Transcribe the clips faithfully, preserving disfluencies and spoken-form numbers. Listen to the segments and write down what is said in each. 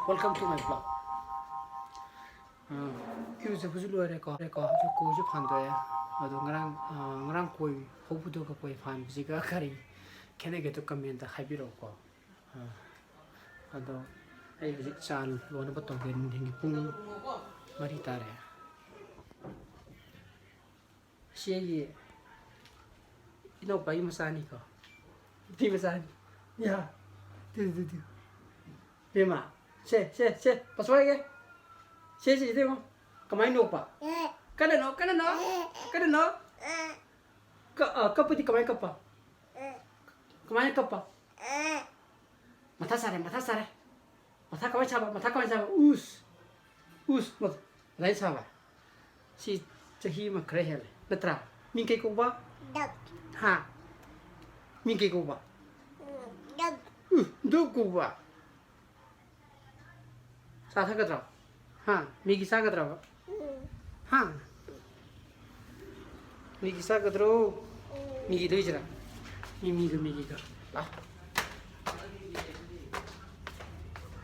Welcome to my vlog. ꯑꯥ, ꯏꯔꯨꯖꯕꯁꯨ ꯂꯣꯏꯔꯦꯀꯣ꯫ ꯂꯣꯏꯔꯦꯀꯣ꯫ ꯍꯧꯖꯤꯛ ꯀꯣꯏꯁꯨ ꯐꯥꯟꯗꯣꯛꯑꯦ꯫ ꯑꯗꯣ ꯉꯔꯥꯡ, ꯑꯥ, ꯉꯔꯥꯡ ꯀꯣꯏ ꯍꯧꯕꯗꯨꯒ ꯀꯣꯏ ꯐꯥꯟꯕꯁꯤꯒ ꯀꯔꯤ ꯈꯦꯠꯅꯒꯦꯗꯣ comment ꯍꯥꯏꯕꯤꯔꯛꯎꯀꯣ꯫ ꯑꯥ, ꯑꯗꯣ ꯑꯩ ꯍꯧꯖꯤꯛ ꯆꯥ ꯂꯣꯟꯅꯕ ꯇꯧꯒꯦ꯫ ꯅꯨꯡꯊꯤꯟꯒꯤ ꯄꯨꯡ ꯃꯔꯤ ꯇꯥꯔꯦ꯫ ꯁꯤ ꯑꯩꯒꯤ ꯏꯅꯥꯎꯄꯥꯒꯤ ꯃꯆꯥꯅꯤꯀꯣ꯫ ꯅꯨꯄꯤ ꯃꯆꯥꯅꯤ꯫ ꯌꯥ꯫ ꯇꯨ, ꯇꯨ, ꯇꯨ꯫ ꯕꯦꯝꯃ, ꯁꯦ, ꯁꯦ, ꯁꯦ, ꯄꯁꯨ ꯍꯥꯏꯒꯦ꯫ ꯁꯦ, ꯁꯦ, ꯁꯤꯗ ꯌꯦꯡꯉꯣ꯫ ꯀꯃꯥꯏꯅ ꯅꯣꯛꯄ? ꯀꯟꯅ ꯅꯣꯛ, ꯀꯟꯅ ꯅꯣꯛ, ꯀꯟꯅ ꯅꯣꯛ꯫ ꯀ-, ꯑ, ꯀꯞꯄꯗꯤ ꯀꯃꯥꯏꯅ ꯀꯞꯄ? ꯀꯃꯥꯏꯅ ꯀꯞꯄ? ꯃꯊꯥ ꯁꯥꯔꯦ, ꯃꯊꯥ ꯁꯥꯔꯦ꯫ ꯃꯊꯥ ꯀꯃꯥꯏꯅ ꯁꯥꯕ? ꯃꯊꯥ ꯀꯃꯥꯏꯅ ꯁꯥꯕ? ꯎꯁ! ꯎꯁ! ꯃ-, ꯑꯗꯨꯃꯥꯏꯅ ꯁꯥꯕ꯫ ꯁꯤ ꯆꯍꯤ ꯑꯃ ꯈꯔ ꯍꯦꯜꯂꯦ, ꯅꯠꯇ꯭ꯔꯥ? ꯃꯤꯡ ꯀꯩ ꯀꯧꯕ? ꯗꯛ꯫ ꯍꯥ? ꯃꯤꯡ ꯀꯩ ꯀꯧꯕ? ꯎꯝ, ꯗꯛ꯫ ꯎ, ꯗꯛ ꯀꯧꯕ? ꯆꯥ ꯊꯛꯀꯗ꯭ꯔꯣ? ꯍꯥ? ꯃꯦꯒꯤ ꯆꯥꯒꯗ꯭ꯔꯕ? ꯎꯝ꯫ ꯍꯥ? ꯃꯦꯒꯤ ꯆꯥꯒꯗ꯭ꯔꯣ? ꯎꯝ꯫ ꯃꯦꯒꯤ ꯊꯣꯛꯏꯁꯤꯔꯥ? ꯃꯤ, ꯃꯤꯒ, ꯃꯦꯒꯤꯒ꯫ ꯂꯥꯎ꯫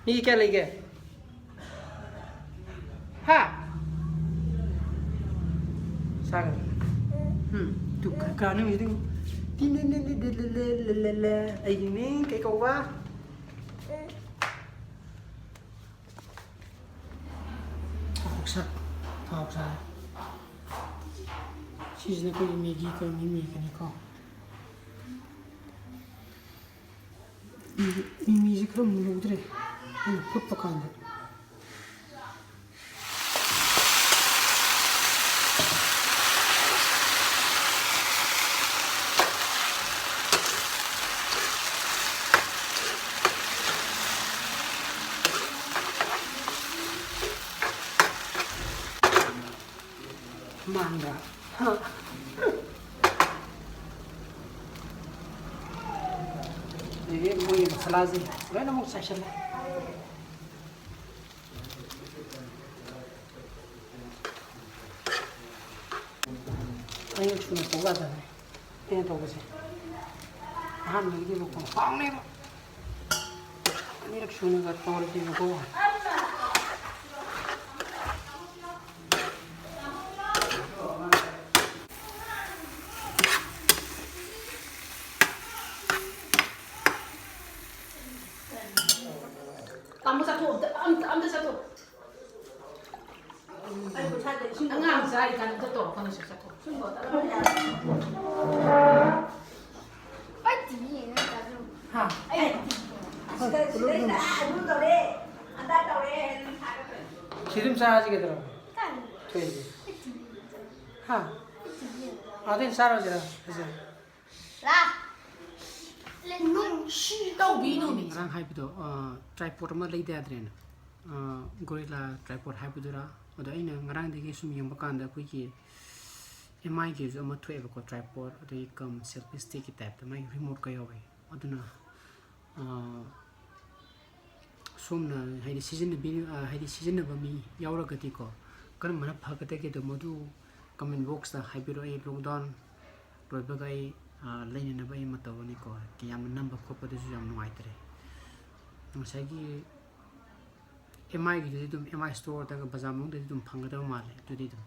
ꯃꯦꯒꯤ ꯀꯌꯥ ꯂꯩꯒꯦ? ꯍꯥ? ꯆꯥꯒꯗ꯭ꯔꯥ? ꯎꯝ꯫ ꯎꯝ꯫ ꯇꯨ ꯀ-, ꯀꯥꯅꯤ ꯍꯧꯖꯤꯛꯇꯤ꯫ ꯇꯤꯟ ꯇꯤꯟ ꯇꯤꯟ ꯇꯤꯟ ꯇꯤꯟ ꯂꯦ ꯂꯦ ꯂꯦ ꯂꯦ ꯂꯦ꯫ ꯑꯩꯒꯤ ꯃꯤꯡ ꯀꯩ ꯀꯧꯕ? ꯎꯝ꯫ ꯊꯥꯎ ꯁꯥ-, ꯊꯥꯎ ꯁꯥꯔꯦ꯫ ꯁꯤꯁꯤꯅ ꯑꯩꯈꯣꯏꯒꯤ ꯃꯦꯒꯤ ꯀꯧꯅꯤ, ꯃꯦꯒꯤꯅꯤꯀꯣ꯫ ꯃꯤꯃꯤꯁꯦ ꯈꯔ ꯃꯨꯜꯍꯧꯗ꯭ꯔꯦ ꯑꯩꯅ ꯐꯨꯠꯄ ꯀꯥꯟꯗ꯫ ꯃꯥꯟꯕ꯭ꯔꯥ? ꯍꯥ? ꯑꯗꯒꯤ ꯃꯣꯏꯒꯤ ꯃꯁꯥꯂꯥꯁꯦ ꯂꯣꯏꯅꯃꯛ ꯆꯥꯏꯁꯜꯂꯦ꯫ ꯑꯅꯤꯔꯛ ꯁꯨꯅ ꯇꯧ ꯌꯥꯗꯕꯅꯦ ꯑꯩꯅ ꯇꯧꯕꯁꯦ꯫ ꯑꯍꯥꯟꯕꯒꯤꯗꯤ ꯃꯈꯣꯟ ꯍꯥꯎꯅꯦꯕ꯫ ꯑꯅꯤꯔꯛ ꯁꯨꯅꯒ ꯇꯧꯔꯗꯤꯕꯀꯣ꯫ ꯇꯥꯃꯣ ꯆꯥꯊꯣꯛ, ꯑꯝꯇ, ꯑꯝꯇ, ꯑꯝꯇ ꯆꯥꯊꯣꯛ꯫ ꯑꯉꯥꯡ ꯆꯥꯔꯤꯀꯥꯟꯗ ꯑꯝꯇ ꯇꯧꯔꯛꯀꯅꯨꯁꯦ, ꯆꯥꯊꯣꯛ꯫ ꯍꯥ? ꯁꯤ ꯑꯗꯨꯝ ꯆꯥꯔꯁꯤ ꯀꯩꯗꯧꯔꯒꯦ? ꯊꯣꯏꯗꯤ꯫ ꯍꯥ? ꯑꯗꯨ ꯑꯣꯏꯅ ꯆꯥꯔꯁꯤꯔ? ꯐꯖꯅ꯫ ꯂꯥ꯫ ꯅꯨꯡꯁꯤ ꯇꯧꯕꯤꯅꯨ ꯃꯤ꯫ ꯉꯔꯥꯡ ꯍꯥꯏꯕꯗꯣ, ꯑ, tripod ꯑꯃ ꯂꯩꯗ ꯌꯥꯗ꯭ꯔꯦꯅ꯫ ꯑ, gorilla tripod ꯍꯥꯏꯕꯗꯨꯔꯥ? ꯑꯗꯣ ꯑꯩꯅ ꯉꯔꯥꯡꯗꯒꯤ ꯁꯨꯝ ꯌꯦꯡꯕ ꯀꯥꯟꯗ ꯑꯩꯈꯣꯏꯒꯤ M I ꯒꯤꯁꯨ ꯑꯃ ꯊꯣꯛꯑꯦꯕꯀꯣ, tripod, ꯑꯗꯒꯤ cum selfie stick ꯀꯤ type ꯇ ꯃꯥꯒꯤ remote ꯀ ꯌꯥꯎꯋꯦ꯫ ꯑꯗꯨꯅ, ꯑ, ꯁꯣꯝꯅ ꯍꯥꯏꯗꯤ ꯁꯤꯖꯤꯟꯅꯕꯤ-, ꯑ, ꯍꯥꯏꯗꯤ ꯁꯤꯖꯤꯟꯅꯕ ꯃꯤ ꯌꯥꯎꯔꯒꯗꯤꯀꯣ, ꯀꯔꯝꯕꯅ ꯐꯒꯗꯒꯦꯗꯣ ꯃꯗꯨ comment box ꯇ ꯍꯥꯏꯕꯤꯔꯛꯑꯣ꯫ ꯑꯩ lockdown ꯂꯣꯏꯕꯒ ꯑꯩ, ꯑ, ꯂꯩꯅꯅꯕ ꯑꯩ ꯑꯃ ꯇꯧꯔꯅꯤꯀꯣ꯫ ꯌꯥꯝꯅ ꯅꯝꯕ ꯈꯣꯠꯄꯗꯨꯁꯨ ꯌꯥꯝ ꯅꯨꯡꯉꯥꯏꯇ꯭ꯔꯦ꯫ ꯉꯁꯥꯏꯒꯤ M I ꯒꯤꯗꯨꯗꯤ ꯑꯗꯨꯝ M I store ꯗꯒ ꯕꯖꯥꯔ ꯃꯅꯨꯡꯗꯗꯤ ꯑꯗꯨꯝ ꯐꯪꯒꯗꯕ ꯃꯥꯜꯂꯦ ꯑꯗꯨꯗꯤ ꯑꯗꯨꯝ꯫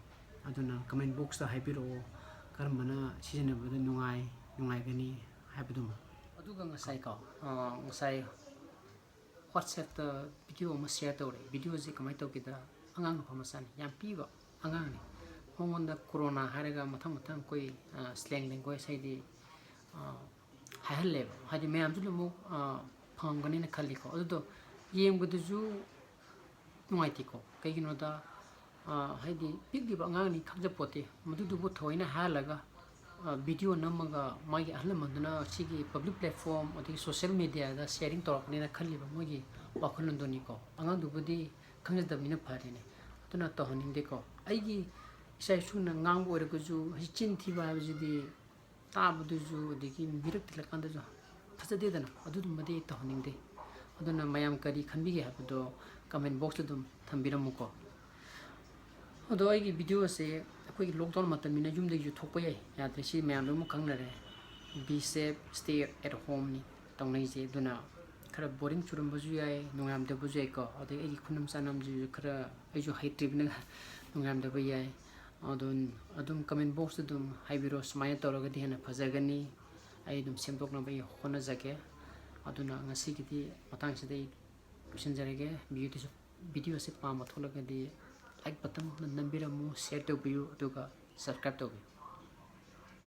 ꯑꯗꯨꯅ comment box ꯇ ꯍꯥꯏꯕꯤꯔꯛꯑꯣ, ꯀꯔꯝꯕꯅ ꯁꯤꯖꯤꯟꯅꯕꯗ ꯅꯨꯡꯉꯥꯏ, ꯅꯨꯡꯉꯥꯏꯒꯅꯤ ꯍꯥꯏꯕꯗꯨꯃ꯫ ꯑꯗꯨꯒ ꯉꯁꯥꯏꯀꯣ, ꯑ, ꯉꯁꯥꯏ WhatsApp ꯇ video ꯑꯃ share ꯇꯧꯔꯦ꯫ Video ꯁꯦ ꯀꯃꯥꯏꯅ ꯇꯧꯒꯦꯗ, ꯑꯉꯥꯡ ꯅꯨꯄꯥ ꯃꯆꯥꯅꯤ, ꯌꯥꯝ ꯄꯤꯛꯏꯕ ꯑꯉꯥꯡꯅꯤ꯫ ꯃꯉꯣꯟꯗ corona ꯍꯥꯏꯔꯒ ꯃꯊꯪ ꯃꯊꯪ ꯑꯩꯈꯣꯏ, ꯑ, slang language ꯍꯥꯏꯗꯤ, ꯑ, ꯍꯥꯏꯍꯜꯂꯦꯕ꯫ ꯍꯥꯏꯗꯤ ꯃꯌꯥꯝꯁꯨ ꯂꯣꯏꯅꯃꯛ, ꯑ, ꯐꯪꯉꯝꯒꯅꯤꯅ ꯈꯜꯂꯤꯀꯣ꯫ ꯑꯗꯨꯗꯣ ꯌꯦꯡꯕꯗꯁꯨ ꯅꯨꯡꯉꯥꯏꯇꯦꯀꯣ꯫ ꯀꯩꯒꯤꯅꯣꯗ, ꯑ, ꯍꯥꯏꯗꯤ ꯄꯤꯛꯂꯤꯕ ꯑꯉꯥꯡꯅꯤ, ꯈꯪꯖꯄꯣꯠꯇꯦ꯫ ꯃꯗꯨꯗꯨꯕꯨ ꯊꯑꯣꯏꯅ ꯍꯥꯏꯍꯜꯂꯒ, ꯑ, video ꯅꯝꯃꯒ ꯃꯥꯒꯤ ꯑꯍꯜ ꯂꯃꯟꯗꯨꯅ ꯁꯤꯒꯤ public platform ꯑꯗꯒꯤ social media ꯗ sharing ꯇꯧꯔꯛꯀꯅꯤꯅ ꯈꯜꯂꯤꯕ ꯃꯣꯏꯒꯤ ꯋꯥꯈꯜꯂꯣꯟꯗꯨꯅꯤꯀꯣ꯫ ꯑꯉꯥꯡꯗꯨꯕꯨꯗꯤ ꯈꯪꯖꯗꯕꯅꯤꯅ ꯐꯔꯦꯅꯦ꯫ ꯑꯗꯨꯅ ꯇꯧꯍꯟꯅꯤꯡꯗꯦꯀꯣ꯫ ꯑꯩꯒꯤ ꯏꯆꯥ ꯏꯁꯨꯅ ꯉꯥꯡꯕ ꯑꯣꯏꯔꯒꯁꯨ, ꯍꯧꯖꯤꯛ ꯆꯤꯟ ꯊꯤꯕ ꯍꯥꯏꯕꯁꯤꯗꯤ ꯇꯥꯕꯗꯁꯨ ꯑꯗꯒꯤ ꯃꯤꯔꯛ ꯇꯤꯜꯂꯀꯥꯟꯗꯁꯨ ꯐꯖꯗꯦꯗꯅ, ꯑꯗꯨꯒꯨꯝꯕꯗꯤ ꯑꯩ ꯇꯧꯍꯟꯅꯤꯡꯗꯦ꯫ ꯑꯗꯨꯅ ꯃꯌꯥꯝ ꯀꯔꯤ ꯈꯟꯕꯤꯒꯦ ꯍꯥꯏꯕꯗꯣ comment box ꯇ ꯑꯗꯨꯝ ꯊꯝꯕꯤꯔꯝꯃꯨꯀꯣ꯫ ꯑꯗꯣ ꯑꯩꯒꯤ video ꯁꯦ ꯑꯩꯈꯣꯏꯒꯤ lockdown ꯃꯇꯝꯅꯤꯅ ꯌꯨꯝꯗꯒꯤꯁꯨ ꯊꯣꯛꯄ ꯌꯥꯏ, ꯌꯥꯗ꯭ꯔꯦ, ꯁꯤ ꯃꯌꯥꯝ ꯂꯣꯏꯅꯃꯛ ꯈꯪꯅꯔꯦ꯫ Be safe, stay at home ꯅꯤ ꯇꯧꯅꯩꯁꯦ꯫ ꯑꯗꯨꯅ ꯈꯔ ꯕꯣꯔꯤꯡ ꯆꯨꯔꯝꯕꯁꯨ ꯌꯥꯏ, ꯅꯨꯡꯉꯥꯏꯔꯝꯗꯕꯁꯨ ꯌꯥꯏꯀꯣ꯫ ꯑꯗꯩ ꯑꯩꯒꯤ ꯈꯨꯅꯝ ꯆꯥꯅꯝꯁꯤꯁꯨ ꯈꯔ, ꯑꯩꯁꯨ ꯍꯩꯇ꯭ꯔꯤꯕꯅꯤꯅ ꯅꯨꯡꯉꯥꯏꯔꯝꯗꯕ ꯌꯥꯏ꯫ ꯑꯗꯨꯝ, ꯑꯗꯨꯝ ꯀꯃꯦꯟ ꯕꯣꯛꯁꯇ ꯑꯗꯨꯝ ꯍꯥꯏꯕꯤꯔꯣ, ꯁꯨꯃꯥꯏꯅ ꯇꯧꯔꯒꯗꯤ ꯍꯦꯟꯅ ꯐꯖꯒꯅꯤ, ꯑꯩ ꯑꯗꯨꯝ ꯁꯦꯝꯗꯣꯛꯅꯕ ꯑꯩ ꯍꯣꯠꯅꯖꯒꯦ꯫ ꯑꯗꯨꯅ ꯉꯁꯤꯒꯤꯗꯤ ꯃꯇꯥꯡꯁꯤꯗ ꯑꯩ ꯂꯣꯏꯁꯤꯟꯖꯔꯒꯦ꯫ ꯚꯤꯗꯤꯑꯣꯁꯤ, ꯚꯤꯗꯤꯑꯣꯁꯤ ꯄꯥꯝꯕ ꯊꯣꯛꯂꯒꯗꯤ ꯂꯥꯏꯛ ꯕꯇꯟ ꯑꯃ ꯅꯝꯕꯤꯔꯝꯃꯨ, ꯁꯤꯌꯔ ꯇꯧꯕꯤꯌꯨ, ꯑꯗꯨꯒ ꯁꯕꯁꯀ꯭ꯔꯥꯏꯕ ꯇꯧꯕꯤꯌꯨ꯫